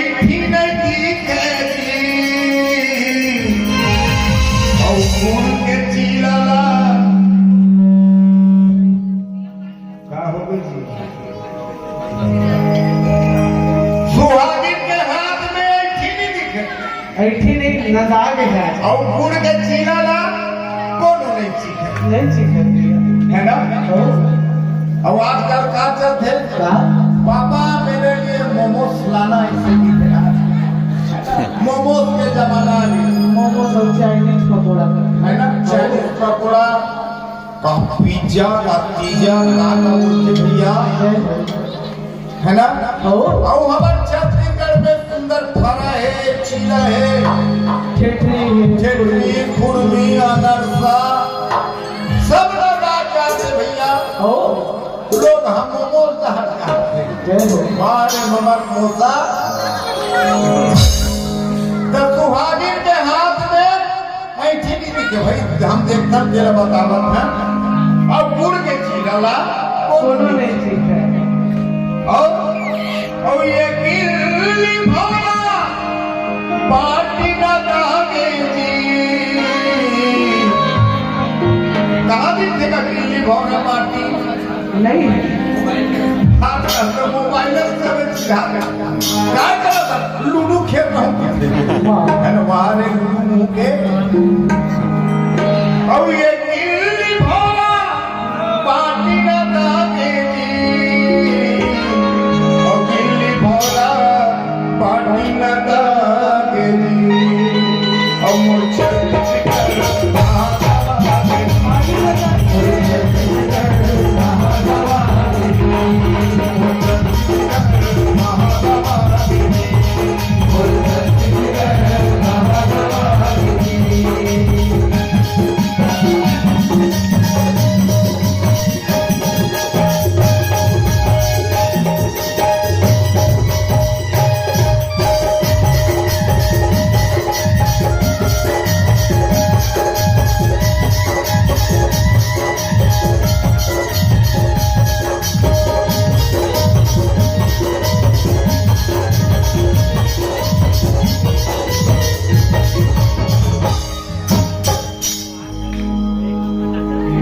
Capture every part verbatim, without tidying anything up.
ठीक नहीं दिखे जी, अउ गुड़ के चीला ला। का हो गई जी? सुहागिन के हाथ में ऐंठी नहीं दिखे। ऐंठी नहीं, नंदा गे हे। अउ गुड़ के चीला ला कोनो नहीं चीखे। नहीं चीखे। है ना? हो। अब आजकल का चलथे? का? "पापा, मेरे लिए मोमोस लाना", ऐसे भी है। मोमोस के जमाना है। मोमोस और चाइनीज पकोड़ा। है ना? चाइनीज पकोड़ा, का पिज्जा, का पिज्जा, का, का बोलथे भैया? जय हो। है ना? हो। अउ हमर छत्तीसगढ़ में सुंदर फरा हे, चीला हे, ठेठरी हे। ठेठरी, खुरमी, अनरसा, सब लोग आ जाथे भैया। हो। लोग हम मोमोज कहत जाथे। जय हो। वाह रे हमर मोसा। त सुहागिन के हाथ में ऐंठी नहीं दिखे भाई, हम देखथन तेला बतावत हन। अउ गुड़ के चीला ला कोनो नहीं चीखे। अउ, अउ ये किल्ली भौरा बाटी ना दागे जी। कहाँ दिखेगा किल्ली भौरा बाटी? नहीं। आजकल तो मोबाइल से सब चीज आ गया। काय करत हस? लूडो खेल रहा हूँ। वाह। है ना, वाह रे लूडो मुंह के। अउ ये किल्ली भौरा बाटी ना दागे जी। अउ किल्ली भौरा बाटी ना दागे जी। अउ मोर छत्तीसगढ़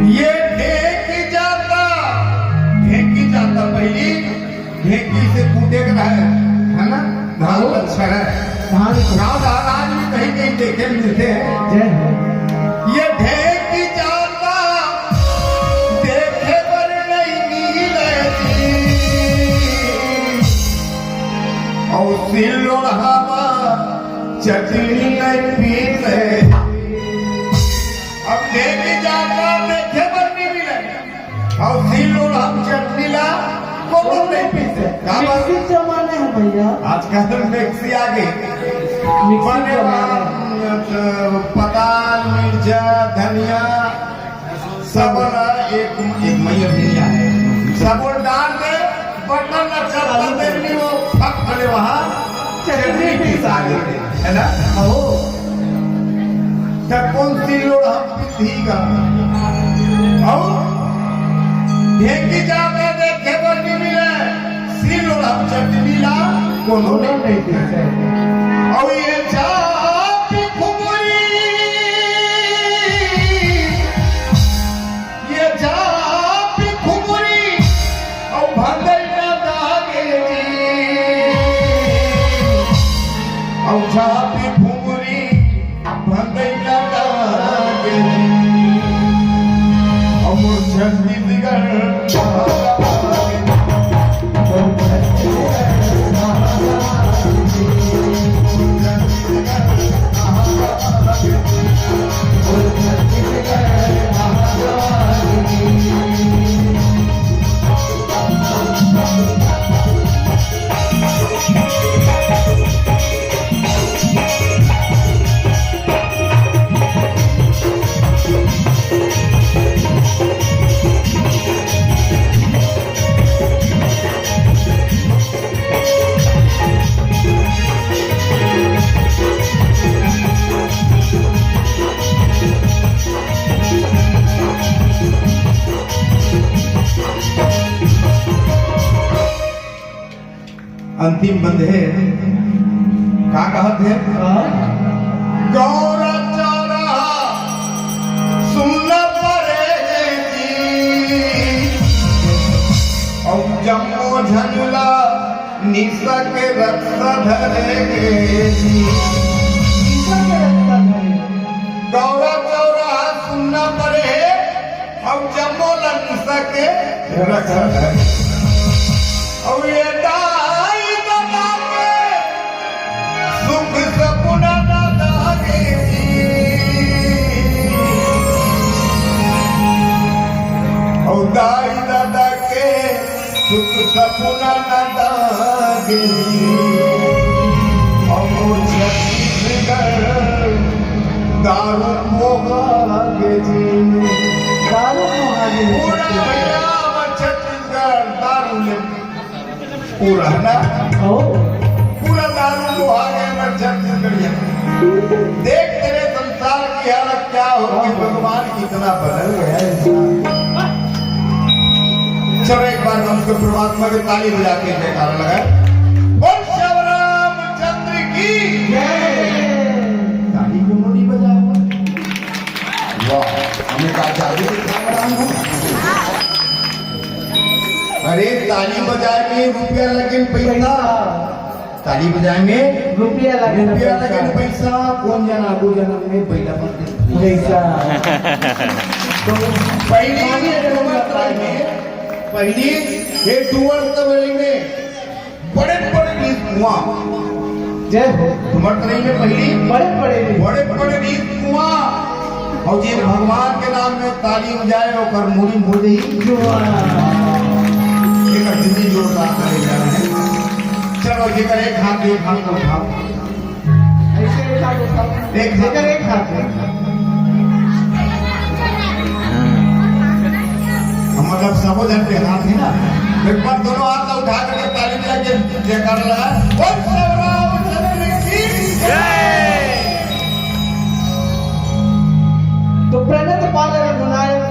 ये ढेंकी जाता, ढेंकी जाता पहिली ढेंकी से कूटे के रहे, है ना? धान का छरा है। धान का। गाँव धान आज भी कहीं कहीं देखे मिलते हैं। जय हो। ये ढेंकी जाता देखे बर नहीं मिले जी। अउ सिल्लोड़हा म चटनी नहीं पीसे। अब ढेंकी जाता देखे बर नहीं मिले। अउ सिल्लोड़हा म चटनी ला कोनो नहीं पीसे। का बात? मिक्सी जमाना है भैया। आजकल मिक्सी आ गई। मिक्सी बने जमाना है। वाला, अ, पताल, मिर्चा, धनिया, सब ला एक, एक मैया धनिया है। सब डाल दे, बटन ला चालू कर दे, वो फट करे वहाँ चटनी पीसा देते, है ना? हो। त कौन सिल्लोड़हा म ठीक है। अउ ढेंकी जाता देखे बर नहीं मिले, सिल्लोड़हा म चटनी ला कोनो नहीं पीसे। अउ ये चापी खुमुरी, ये चापी खुमुरी, अउ भदई ना दागे जी, अउ चापी खुमुरी, भदई ना दागे जी। अउ मोर छत्तीसगढ़ अंतिम बंद हे, कहत हे, हाँ। गौरा चौरा सुन परे जी, अउ जम्मो झन ला निशा के रक्षा धरे जी। निशा के रक्षा धरे। गौरा चौरा सुन परे हे, अउ जम्मो ला निशा के रक्षा धरे। अउ ये दाई ददा के सुख सपना न दागे जी। अउ दाई ददा के सुख सपना न दागे जी। अउ मोर छत्तीसगढ़ दारू मोहागे जी। दारू मोहागे जी। पूरा भैया हमर छत्तीसगढ़ दारू ले पूरा ना। ओ। पूरा दारू मोहागे हमर छत्तीसगढ़िया। देख तेरे संसार की हालत क्या हो गई, भगवान कितना बदल गया है इंसान। चलो एक बार हम उसको परमात्मा के ताली बजा के जयकारा लगाए। बोल श्याम रामचंद्र की जय। ताली क्यों नहीं बजाया? वाह, हमें कहा जादू दिखा रहा हूँ। अरे ताली बजाए में रुपया लगे, पैसा। ताली बजाए में रुपया लगे, रुपया लगे, पैसा। कौन जाना आगू जन्म में बैला बन के पैसा। तो पहली ये डूमर तराई में, पहली ये डूमर तराई में बड़े बड़े रीत कुआं। जय हो। डूमर तराई में पहली बड़े बड़े रीत। बड़े बड़े रीत कुआं। अउ जेन भगवान के नाम में ताली बजाए, ओकर मुड़ी मुड़ी जुआ। एकर हिंदी जोरदार करे जा रहे हैं। चलो, जेकर एक हाथ, एक हाथ को उठाओ। ऐसे एक हाथ उठाओ। एक हाथ। जेकर एक हाथ है। हम मतलब सबो जन के हाथ है ना। एक बार दोनों हाथ ला उठा करके ताली बजा के जयकारा लगा। बोल